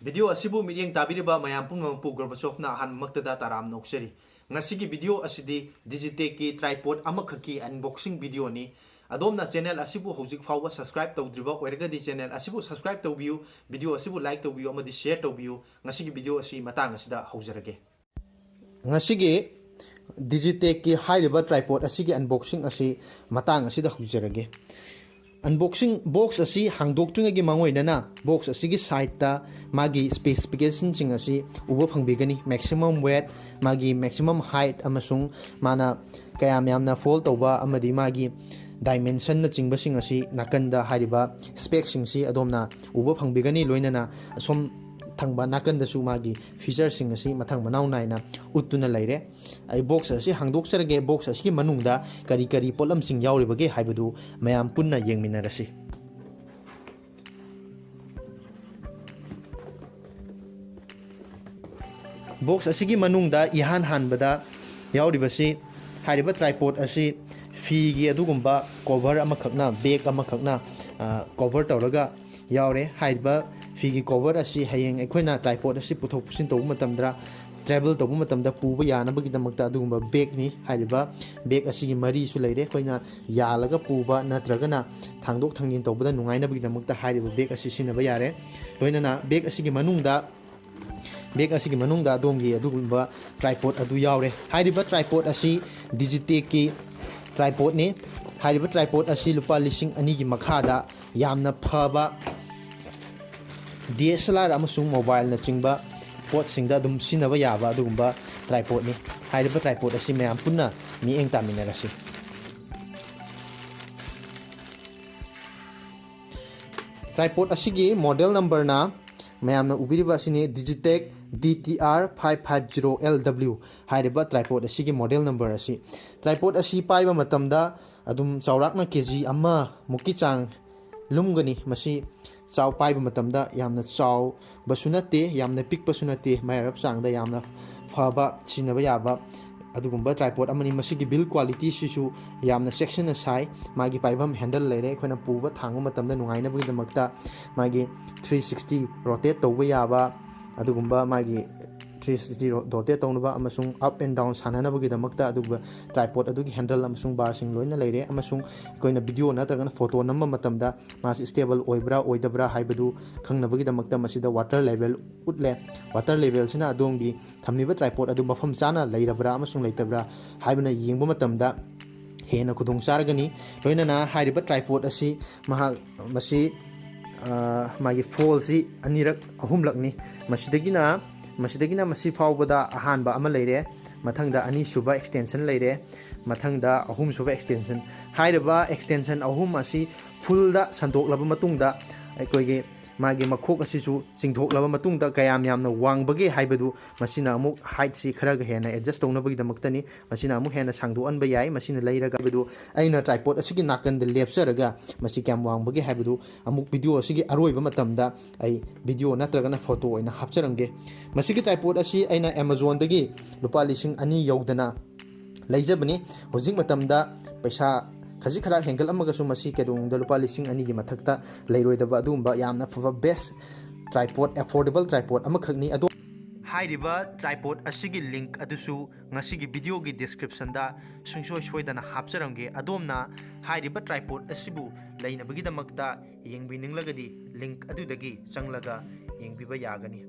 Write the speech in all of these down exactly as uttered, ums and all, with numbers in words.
Video ꯑꯁꯤꯕꯨ ꯃꯤꯠꯌꯦꯡ ꯇꯥꯕꯤꯔꯤꯕ ꯃꯌꯥꯝ ꯄꯨꯝꯅꯃꯛꯄꯨ ꯒꯣꯔꯕꯆꯣꯐꯅ ꯑꯍꯥꯟꯕꯃꯛꯇꯗ ꯇꯔꯥꯝꯅ ꯑꯣꯛꯆꯔꯤ꯫ ꯉꯁꯤꯒꯤ ꯚꯤꯗꯤꯑꯣ ꯑꯁꯤꯗꯤ Digitechꯀꯤ tripod ꯑꯃꯈꯛꯀꯤ unboxing ꯚꯤꯗꯤꯑꯣꯅꯤ꯫ ꯑꯗꯣꯝꯅ channel ꯑꯁꯤꯕꯨ ꯍꯧꯖꯤꯛ ꯐꯥꯎꯕ subscribe ꯇꯧꯗ꯭ꯔꯤꯕ ꯑꯣꯏꯔꯒꯗꯤ channel ꯑꯁꯤꯕꯨ subscribe ꯇꯧꯕꯤꯌꯨ, ꯚꯤꯗꯤꯑꯣ ꯑꯁꯤꯕꯨ like ꯇꯧꯕꯤꯌꯨ ꯑꯃꯗꯤ share ꯇꯧꯕꯤꯌꯨ꯫ ꯉꯁꯤꯒꯤ ꯚꯤꯗꯤꯑꯣ ꯑꯁꯤ ꯃꯇꯥꯡ ꯑꯁꯤꯗ ꯍꯧꯖꯔꯒꯦ꯫ ꯉꯁꯤꯒꯤ Digitechꯀꯤ ꯍꯥꯏꯔꯤꯕ tripod ꯑꯁꯤꯒꯤ unboxing ꯑꯁꯤ ꯃꯇꯥꯡ ꯑꯁꯤꯗ ꯍꯧꯖꯔꯒꯦ꯫ Unboxing box ꯑꯁꯤ ꯍꯥꯡꯗꯣꯛꯇ꯭ꯔꯤꯉꯩꯒꯤ ꯃꯥꯡꯑꯣꯏꯅꯅ box ꯑꯁꯤꯒꯤ sideꯇ ꯃꯥꯒꯤ specificationꯁꯤꯡ ꯑꯁꯤ ꯎꯕ ꯐꯪꯕꯤꯒꯅꯤ꯫ Maximum weight, ꯃꯥꯒꯤ maximum height ꯑꯃꯁꯨꯡ ꯃꯥꯅ ꯀꯌꯥꯝ ꯌꯥꯝꯅ fold ꯇꯧꯕ ꯑꯃꯗꯤ ꯃꯥꯒꯤ dimensionꯅꯆꯤꯡꯕꯁꯤꯡ ꯑꯁꯤ ꯅꯥꯀꯟꯗ ꯍꯥꯏꯔꯤꯕ specꯁꯤꯡꯁꯤ ꯑꯗꯣꯝꯅ ꯎꯕ ꯐꯪꯕꯤꯒꯅꯤ꯫ ꯂꯣꯏꯅꯅ ꯑꯁꯣꯝ ꯊꯪꯕ ꯅꯥꯀꯟꯗꯁꯨ ꯃꯥꯒꯤ featureꯁꯤꯡ ꯑꯁꯤ ꯃꯊꯪ ꯃꯅꯥꯎ ꯅꯥꯏꯅ ꯎꯠꯇꯨꯅ ꯂꯩꯔꯦ꯫ ꯑꯩ box ꯑꯁꯤ ꯍꯥꯡꯗꯣꯛꯆꯔꯒꯦ꯫ Box ꯑꯁꯤꯒꯤ ꯃꯅꯨꯡꯗ ꯀꯔꯤ ꯀꯔꯤ ꯄꯣꯠꯂꯝꯁꯤꯡ ꯌꯥꯎꯔꯤꯕꯒꯦ ꯍꯥꯏꯕꯗꯨ ꯃꯌꯥꯝ ꯄꯨꯟꯅ ꯌꯦꯡꯃꯤꯟꯅꯔꯁꯤ꯫ Box ꯑꯁꯤꯒꯤ ꯃꯅꯨꯡꯗ ꯏꯍꯥꯟ ꯍꯥꯟꯕꯗ ꯌꯥꯎꯔꯤꯕꯁꯤ, ꯍꯥꯏꯔꯤꯕ tripod ꯑꯁꯤ ꯐꯤꯒꯤ ꯑꯗꯨꯒꯨꯝꯕ cover ꯑꯃꯈꯛꯅ, bag ꯑꯃꯈꯛꯅ, ꯑ, cover ꯇꯧꯔꯒ ꯌꯥꯎꯔꯦ꯫ ꯍꯥꯏꯔꯤꯕ ꯐꯤꯒꯤ cover ꯑꯁꯤ ꯍꯌꯦꯡ ꯑꯩꯈꯣꯏꯅ tripod ꯑꯁꯤ ꯄꯨꯊꯣꯛ ꯄꯨꯁꯤꯟ ꯇꯧꯕ ꯃꯇꯝꯗ, travel ꯇꯧꯕ ꯃꯇꯝꯗ ꯄꯨꯕ ꯌꯥꯅꯕꯒꯤꯗꯃꯛꯇ ꯑꯗꯨꯒꯨꯝꯕ bagꯅꯤ꯫ ꯍꯥꯏꯔꯤꯕ bag ꯑꯁꯤꯒꯤ ꯃꯔꯤꯁꯨ ꯂꯩꯔꯦ꯫ ꯑꯩꯈꯣꯏꯅ ꯌꯥꯜꯂꯒ ꯄꯨꯕ ꯅꯠꯇ꯭ꯔꯒꯅ ꯊꯥꯡꯗꯣꯛ ꯊꯥꯡꯖꯤꯟ ꯇꯧꯕꯗ ꯅꯨꯡꯉꯥꯏꯅꯕꯒꯤꯗꯃꯛꯇ ꯍꯥꯏꯔꯤꯕ bag ꯑꯁꯤ ꯁꯤꯖꯤꯟꯅꯕ ꯌꯥꯔꯦ꯫ ꯂꯣꯏꯅꯅ bag ꯑꯁꯤꯒꯤ ꯃꯅꯨꯡꯗ, bag ꯑꯁꯤꯒꯤ ꯃꯅꯨꯡꯗ ꯑꯗꯣꯝꯒꯤ ꯑꯗꯨꯒꯨꯝꯕ tripod ꯑꯗꯨ ꯌꯥꯎꯔꯦ꯫ ꯍꯥꯏꯔꯤꯕ tripod ꯑꯁꯤ Digitechꯀꯤ tripodꯅꯤ꯫ ꯍꯥꯏꯔꯤꯕ tripod ꯑꯁꯤ ꯂꯨꯄꯥ ꯂꯤꯁꯤꯡ ꯑꯅꯤꯒꯤ ꯃꯈꯥꯗ ꯌꯥꯝꯅ ꯐꯕ DSLR ꯑꯃꯁꯨꯡ mobileꯅꯆꯤꯡꯕ ꯄꯣꯠꯁꯤꯡꯗ ꯑꯗꯨꯝ ꯁꯤꯖꯤꯟꯅꯕ ꯌꯥꯕ ꯑꯗꯨꯒꯨꯝꯕ tripodꯅꯤ꯫ ꯍꯥꯏꯔꯤꯕ tripod ꯑꯁꯤ ꯃꯌꯥꯝ ꯄꯨꯟꯅ ꯃꯤꯠꯌꯦꯡ ꯇꯥꯃꯤꯟꯅꯔꯁꯤ꯫ Tripod ꯑꯁꯤꯒꯤ model numberꯅ ꯃꯌꯥꯝꯅ ꯎꯕꯤꯔꯤꯕ ꯑꯁꯤꯅꯤ, Digitech DTR five five zero LW ꯍꯥꯏꯔꯤꯕ tripod ꯑꯁꯤꯒꯤ model number ꯑꯁꯤ꯫ Tripod ꯑꯁꯤ ꯄꯥꯏꯕ ꯃꯇꯝꯗ ꯑꯗꯨꯝ ꯆꯥꯎꯔꯥꯛꯅ KG ꯑꯃ ꯃꯨꯛꯀꯤ ꯆꯥꯡ ꯂꯨꯝꯒꯅꯤ꯫ ꯃꯁꯤ ꯆꯥꯎ-, ꯄꯥꯏꯕ ꯃꯇꯝꯗ ꯌꯥꯝꯅ ꯆꯥꯎꯕꯁꯨ ꯅꯠꯇꯦ, ꯌꯥꯝꯅ ꯄꯤꯛꯄꯁꯨ ꯅꯠꯇꯦ, ꯃꯌꯥꯏꯔꯞ ꯆꯥꯡꯗ ꯌꯥꯝꯅ ꯐꯕ, ꯁꯤꯖꯤꯟꯅꯕ ꯌꯥꯕ ꯑꯗꯨꯒꯨꯝꯕ tripod ꯑꯃꯅꯤ꯫ ꯃꯁꯤꯒꯤ build qualityꯁꯤꯁꯨ ꯌꯥꯝꯅ ꯆꯦꯛꯁꯤꯟꯅ ꯁꯥꯏ꯫ ꯃꯥꯒꯤ ꯄꯥꯏꯐꯝ handle ꯂꯩꯔꯦ, ꯑꯩꯈꯣꯏꯅ ꯄꯨꯕ ꯊꯥꯡꯕ ꯃꯇꯝꯗ ꯅꯨꯡꯉꯥꯏꯅꯕꯒꯤꯗꯃꯛꯇ ꯃꯥꯒꯤ three sixty rotate ꯇꯧꯕ ꯌꯥꯕ, ꯑꯗꯨꯒꯨꯝꯕ ꯃꯥꯒꯤ three sixty rotate ꯇꯧꯅꯕ ꯑꯃꯁꯨꯡ up and down ꯁꯥꯟꯅꯅꯕꯒꯤꯗꯃꯛꯇ ꯑꯗꯨꯒ tripod ꯑꯗꯨꯒꯤ handle ꯑꯃꯁꯨꯡ barꯁꯤꯡ ꯂꯣꯏꯅ ꯂꯩꯔꯦ꯫ ꯑꯃꯁꯨꯡ ꯑꯩꯈꯣꯏꯅ video ꯅꯠꯇ꯭ꯔꯒꯅ photo ꯅꯝꯕ ꯃꯇꯝꯗ ꯃꯥꯁꯤ stable ꯑꯣꯏꯕ꯭ꯔꯥ ꯑꯣꯏꯗꯕ꯭ꯔꯥ ꯍꯥꯏꯕꯗꯨ ꯈꯪꯅꯕꯒꯤꯗꯃꯛꯇ ꯃꯁꯤꯗ water level ꯎꯠꯂꯦ꯫ Water levelꯁꯤꯅ ꯑꯗꯣꯝꯒꯤ ꯊꯝꯂꯤꯕ tripod ꯑꯗꯨ ꯃꯐꯝ ꯆꯥꯅ ꯂꯩꯔꯕ꯭ꯔꯥ ꯑꯃꯁꯨꯡ ꯂꯩꯇꯕ꯭ꯔꯥ ꯍꯥꯏꯕꯅ ꯌꯦꯡꯕ ꯃꯇꯝꯗ ꯍꯦꯟꯅ ꯈꯨꯗꯣꯡ ꯆꯥꯔꯒꯅꯤ꯫ ꯂꯣꯏꯅꯅ ꯍꯥꯏꯔꯤꯕ tripod ꯑꯁꯤ ꯃꯍꯥꯛ ꯃꯁꯤ, ꯑ, ꯃꯥꯒꯤ foldꯁꯤ ꯑꯅꯤꯔꯛ ꯑꯍꯨꯝꯂꯛꯅꯤ꯫ ꯃꯁꯤꯗꯒꯤꯅ, ꯃꯁꯤꯗꯒꯤꯅ ꯃꯁꯤ ꯐꯥꯎꯕꯗ ꯑꯍꯥꯟꯕ ꯑꯃ ꯂꯩꯔꯦ, ꯃꯊꯪꯗ ꯑꯅꯤꯁꯨꯕ extension ꯂꯩꯔꯦ, ꯃꯊꯪꯗ ꯑꯍꯨꯝꯁꯨꯕ extension꯫ ꯍꯥꯏꯔꯤꯕ extension ꯑꯍꯨꯝ ꯑꯁꯤ fullꯗ ꯁꯟꯗꯣꯛꯂꯕ ꯃꯇꯨꯡꯗ ꯑꯩꯈꯣꯏꯒꯤ ꯃꯥꯒꯤ ꯃꯈꯣꯛ ꯑꯁꯤꯁꯨ ꯆꯤꯡꯊꯣꯛꯂꯕ ꯃꯇꯨꯡꯗ ꯀꯌꯥꯝ ꯌꯥꯝꯅ ꯋꯥꯡꯕꯒꯦ ꯍꯥꯏꯕꯗꯨ ꯃꯁꯤꯅ ꯑꯃꯨꯛ heightꯁꯤ ꯈꯔꯒ ꯍꯦꯟꯅ adjust ꯇꯧꯅꯕꯒꯤꯗꯃꯛꯇꯅꯤ꯫ ꯃꯁꯤꯅ ꯑꯃꯨꯛ ꯍꯦꯟꯅ ꯁꯥꯡꯗꯣꯛꯍꯟꯕ ꯌꯥꯏ꯫ ꯃꯁꯤꯅ ꯂꯩꯔꯒ ꯍꯥꯏꯕꯗꯨ ꯑꯩꯅ tripod ꯑꯁꯤꯒꯤ ꯅꯥꯀꯟꯗ ꯂꯦꯞꯆꯔꯒ ꯃꯁꯤ ꯀꯌꯥꯝ ꯋꯥꯡꯕꯒꯦ ꯍꯥꯏꯕꯗꯨ ꯑꯃꯨꯛ video ꯑꯁꯤꯒꯤ ꯑꯔꯣꯏꯕ ꯃꯇꯝꯗ ꯑꯩ video ꯅꯠꯇ꯭ꯔꯒꯅ photo ꯑꯣꯏꯅ ꯍꯥꯞꯆꯔꯝꯒꯦ꯫ ꯃꯁꯤꯒꯤ tripod ꯑꯁꯤ ꯑꯩꯅ Amazonꯗꯒꯤ ꯂꯨꯄꯥ ꯂꯤꯁꯤꯡ ꯑꯅꯤ ꯌꯧꯗꯅ ꯂꯩꯖꯕꯅꯤ꯫ ꯍꯧꯖꯤꯛ ꯃꯇꯝꯗ ꯄꯩꯁꯥ ꯈꯖꯤꯛ ꯈꯔ ꯍꯦꯟꯒꯠꯂꯝꯃꯒꯁꯨ ꯃꯁꯤ ꯀꯩꯗꯧꯅꯨꯡꯗ ꯂꯨꯄꯥ ꯂꯤꯁꯤꯡ ꯑꯅꯤꯒꯤ ꯃꯊꯛꯇ ꯂꯩꯔꯣꯏꯗꯕ ꯑꯗꯨꯒꯨꯝꯕ ꯌꯥꯝꯅ ꯐꯕ best tripod, affordable tripod ꯑꯃꯈꯛꯅꯤ꯫ ꯑꯗꯣ ꯍꯥꯏꯔꯤꯕ tripod ꯑꯁꯤꯒꯤ link ꯑꯗꯨꯁꯨ ꯉꯁꯤꯒꯤ videoꯒꯤ descriptionꯗ ꯁꯨꯡꯁꯣꯏ ꯁꯣꯏꯗꯅ ꯍꯥꯞꯆꯔꯝꯒꯦ꯫ ꯑꯗꯣꯝꯅ ꯍꯥꯏꯔꯤꯕ tripod ꯑꯁꯤꯕꯨ ꯂꯩꯅꯕꯒꯤꯗꯃꯛꯇ ꯌꯦꯡꯕꯤꯅꯤꯡꯂꯒꯗꯤ link ꯑꯗꯨꯗꯒꯤ ꯆꯪꯂꯒ ꯌꯦꯡꯕꯤꯕ ꯌꯥꯒꯅꯤ꯫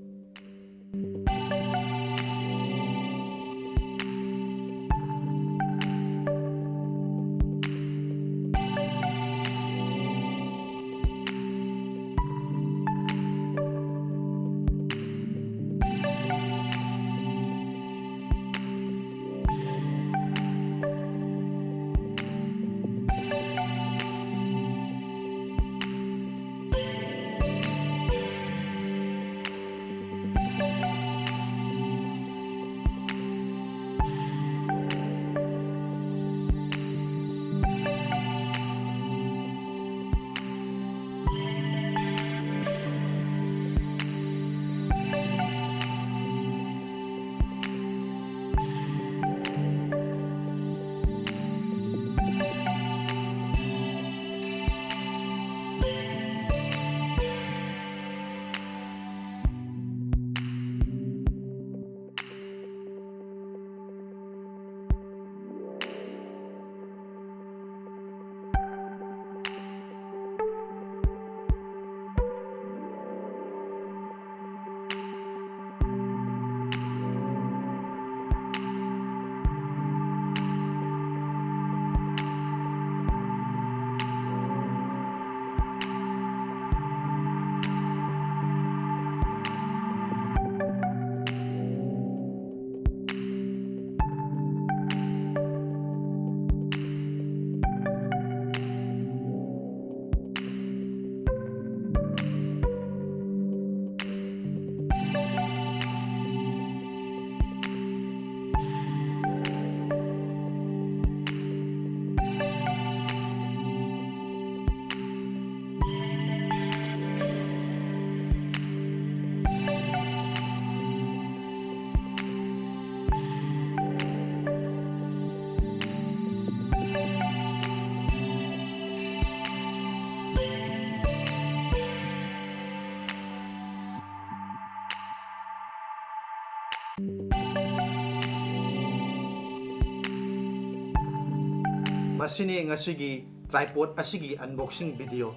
ꯑꯁꯤꯅꯤ ꯉꯁꯤꯒꯤ tripod ꯑꯁꯤꯒꯤ unboxing video꯫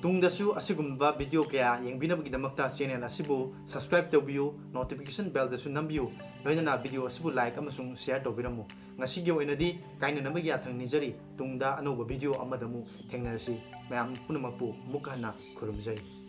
ꯇꯨꯡꯗꯁꯨ ꯑꯁꯤꯒꯨꯝꯕ video ꯀꯌꯥ ꯌꯦꯡꯕꯤꯅꯕꯒꯤꯗꯃꯛꯇ channel ꯑꯁꯤꯕꯨ subscribe ꯇꯧꯕꯤꯌꯨ, notification bellꯗꯁꯨ ꯅꯝꯕꯤꯌꯨ, ꯂꯣꯏꯅꯅ video ꯑꯁꯤꯕꯨ like ꯑꯃꯁꯨꯡ share ꯇꯧꯕꯤꯔꯝꯃꯨ꯫ ꯉꯁꯤꯒꯤ ꯑꯣꯏꯅꯗꯤ ꯀꯥꯏꯅꯅꯕꯒꯤ ꯌꯥꯊꯪ ꯅꯤꯖꯔꯤ꯫ ꯇꯨꯡꯗ ꯑꯅꯧꯕ video ꯑꯃꯗ ꯑꯃꯨꯛ ꯊꯦꯡꯅꯔꯁꯤ꯫ ꯃꯌꯥꯝ ꯄꯨꯝꯅꯃꯛꯄꯨ ꯑꯃꯨꯛ ꯍꯟꯅ ꯈꯨꯔꯨꯝꯖꯔꯤ꯫